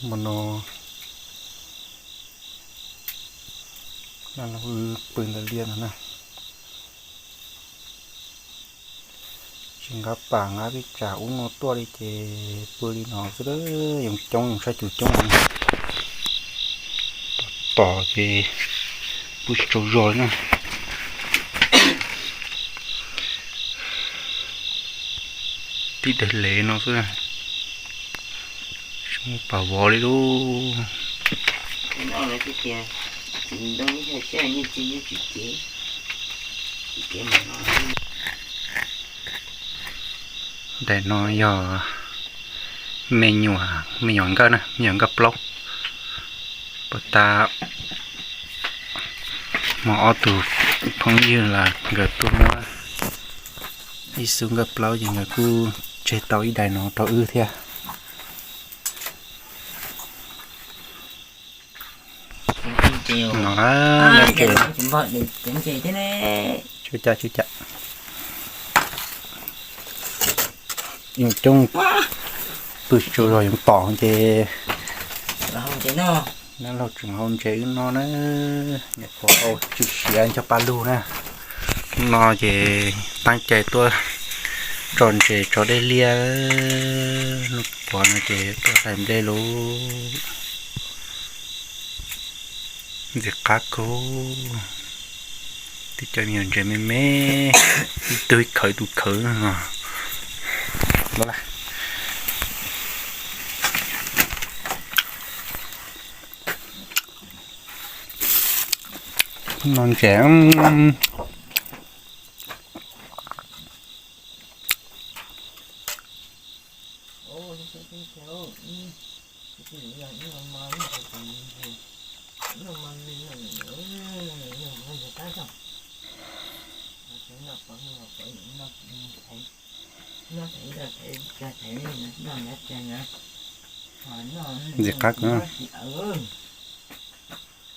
Hmo no pw ntawm liaj no na, tsis nqa pam nqa peb tsam ub no tuaj li ces pw li no xwb, yoov coob yoov sab cum coob. Tom ces pw tsaug zog li na. Tib daim lev no xwb, tsis muaj pam vov li lauj. Daim no yog me nyuam, me nyuam nkawj na, me nyuam nkawj plaub. Puag ta hmo ob tug phooj ywg los nkawd tuaj muab ib xub nkawj plaub ces nkawd kuj tseg tau ib daim no rau wb thiab. No na, yoov coob, pw tsaug zog yoov tom ces nab laug tseem hau ntses wb noj na. Nyuam qhuav hau tsw siav ncho pa lug na. Hnub no ces teeb cai tuaj tso ntses tso dej liaj, hnub puav no ces tuaj hlais nplej lauj. Ntxim qab kawg, tib co me nyuam ntses me me, ib tug ib khawv ib tug khawv no. No ntses. Ntxim qab kawg.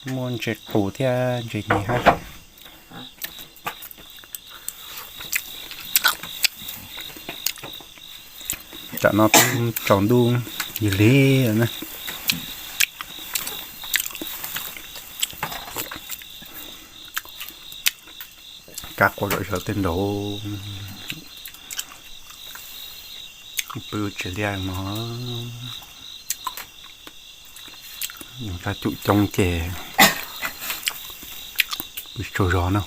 Muaj ntses qus thiab ntses hniav hab. Tam no twb tsaus ntuj yig li na. Kab qua zom zaws tej nraud. Pw tsev liaj no, yoov sab cum coob ces pw tsaug zog na.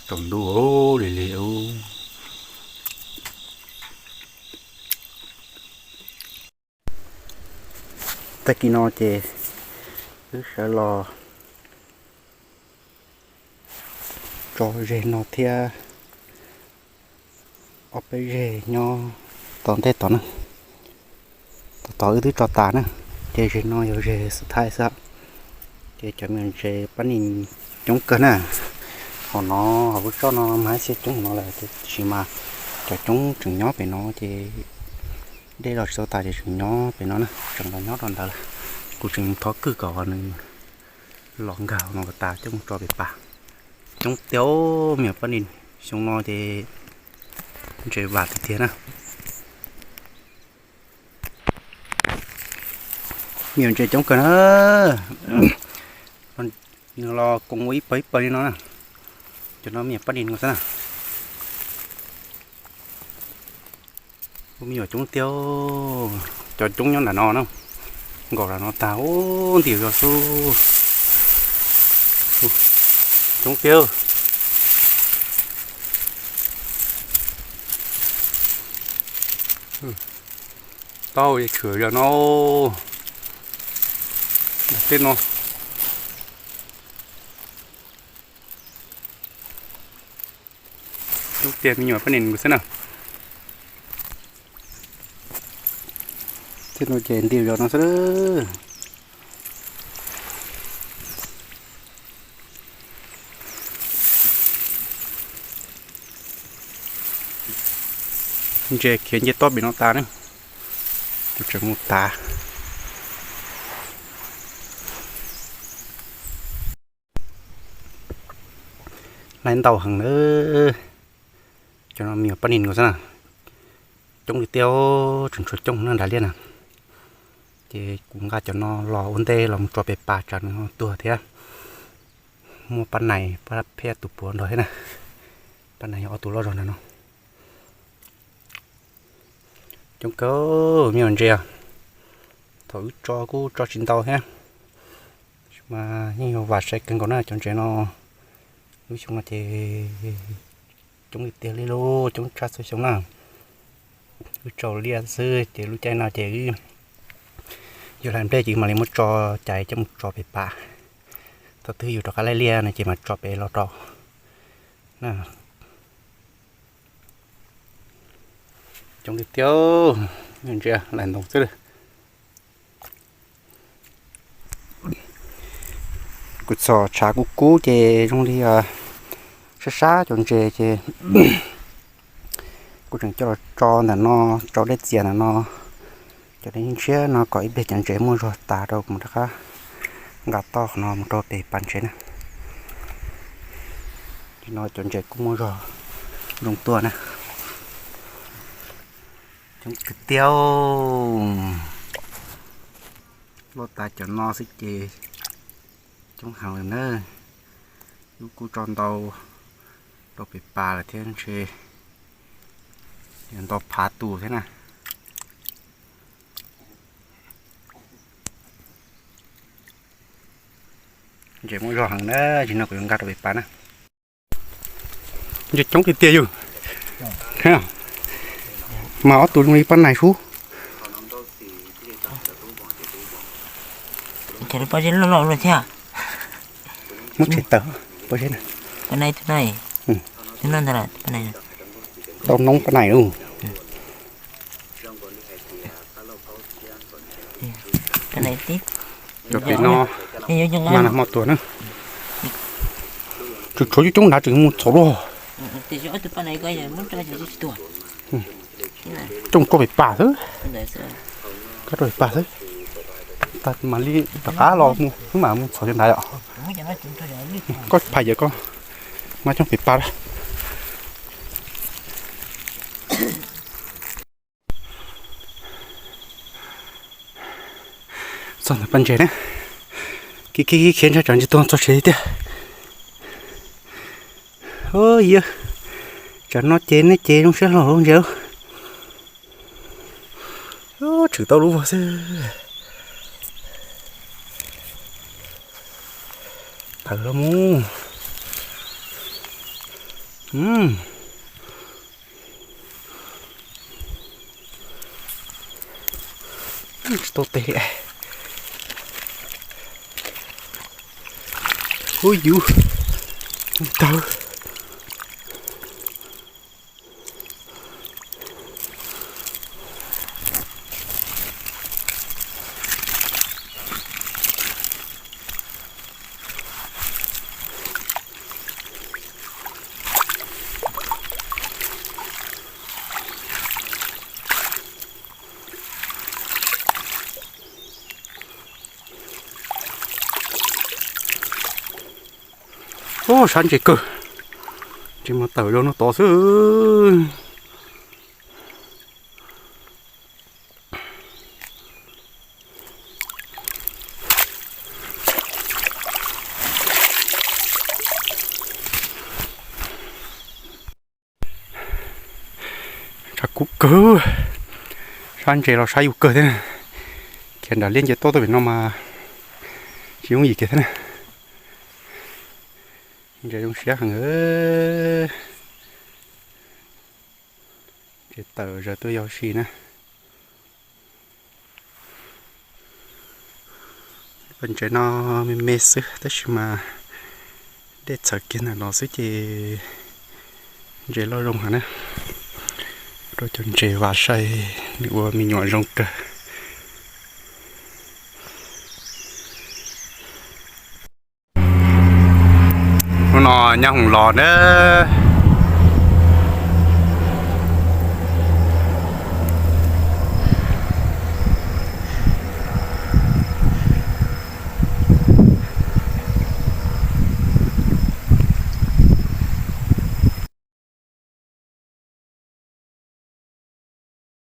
Tsaus ntuj li li. Tag kis no ces wb sawv los tso zeg no thiab ob peb zeg nyob tom ntej tod na. Tod tod wb twb tso tas na, ces zeg no yog zeg xub thawj xwb. Ces cov me nyuam ntses pab nis coob kawg na. Hauv no, hauv lub tsob no mas ib txhia coob hauv no lawm, tiam sis mas cov coob tseem nyob pem no ces dej los tsis tau tas ces tseem nyob pem no na, tseem los nyob rau ntawd lawm. Kuv tseem thov kwj kom nws los nkag no kom tas coj mus tso pem pas. Coob tiag me nyuam pab nis, xyoo no ces ntses vam tiag tiag na. Me nyuam ntses coob kawg na. Nws los koom ua ib pawg ib pawg li no na. Cov no me nyuam pab nis no xwb na. Ua me nyuam coob tiag, cov coob nyob nram no na, nkaum nram no tag, ub, ntim zog xwb. Coob tiag. Tau, tshwm zog no, tej no. Lub tiag me nyuam pab nis nkaus xwb na. Tej no ces ntim zog no xwb. Ntses khiav nce toj pem no tas ne, kuv tseem mus tav. Laib ntau heev na. Cov no me nyuam pab nis nkaus xwb na. Coob li tiag, tseem tshuav coob na nram liaj na. Ces kuv nqa cov no los ua ntej los mus tso pem pas tsam nws ho tuag thiab. Muaj pab nais pab pheb tus puav nrog thiab na. Pab nais yog ob tug loj zog ntawm no. Coob kawg me ntses, thaum wb tso kuj tso tsis ntau thiab, mas yeej yog vam sai kawg nkaus na cov ntses no. Lub xyoo no ces coob tiag tiag li lauj, coob tshaj txhua xyoo na. Wb tsau liaj xwb ces lub caij no ces wb yog hlais nplej ces mam li muab tso cais coj mus tso pem pas. Thaum twg yus rov qab laij liaj no ces mam tso pem los rau na. Coob tiag tiag, ntsia laim ntoos xwb. Kuv txhom tshav kub kub ces zoo li sab sab cov ntses ces kuv tseem coj los tso ntawm no, tso dej txias ntawm no. Cov dej ntshiab no kom ib pliag cov ntses muaj zog tas rau kuv mam rov qab nqa toj qhov no mus rau pem pas ntses na. Li no cov ntses kuj muaj zog zoo tuaj na. Coob kwv tiag, loj tas cov no xwb ces coob heev lawm na. Wb kuj tso ntau rau pem pas lawm thiab ntshe yuav ntau phav tus thiab na. Ntses muaj zog heev na, tsis no kuv yuav nqa rau pem pas na. Ntses coob tiag tiag yus. Mas ob tug zoo li pab nais sub. Ces lub pob zeb loj loj luaj thiab. Muab tshem tawm pob zeb na. Pab nais tus no, tus no ntag, pab nais. Tau noob pab nais lawm. Cov pem no mas nag hmo tuag na. Tsuas tshuav coob coob nrad tseem mus txhom luaj. Coj mus rau pem pas xwb. Koj rau pem pas xwb. Tag mam li rov qab los mus, wb mam mus txhom cov nrad yom. Koj phais yawm koj mas coj pem pas. Txog ntawm pas ntses na, khiav khiav khiav ntshe tsam ntses tuag txog tsev tiag. Yog tsam no ces nej ces zoo siab hlo ntses. Tshwm tau lub vag xwb. Tawm los mus. Tsis tau tes li. Ub yus, tawg. Ub, sab ntses kawg, ntses mas tawm zoo no tod xwb. Tshav kub kawg, sab ntses los sab yus kawg thiab. Khiav nram liaj nce tuaj tuaj pem no mas tsis yooj yim kiag thiab na. Ntses zoo siab heev. Ntses tawm zawg tuaj yos si na. Ntses no me me xwb tab sis mas dej txhawv kiag ntawm no xwb ces ntses loj zoo heev na. Rau cov ntses vas sai nws ua me nyuam zoo kawg. Hnub no nyob hoom los na,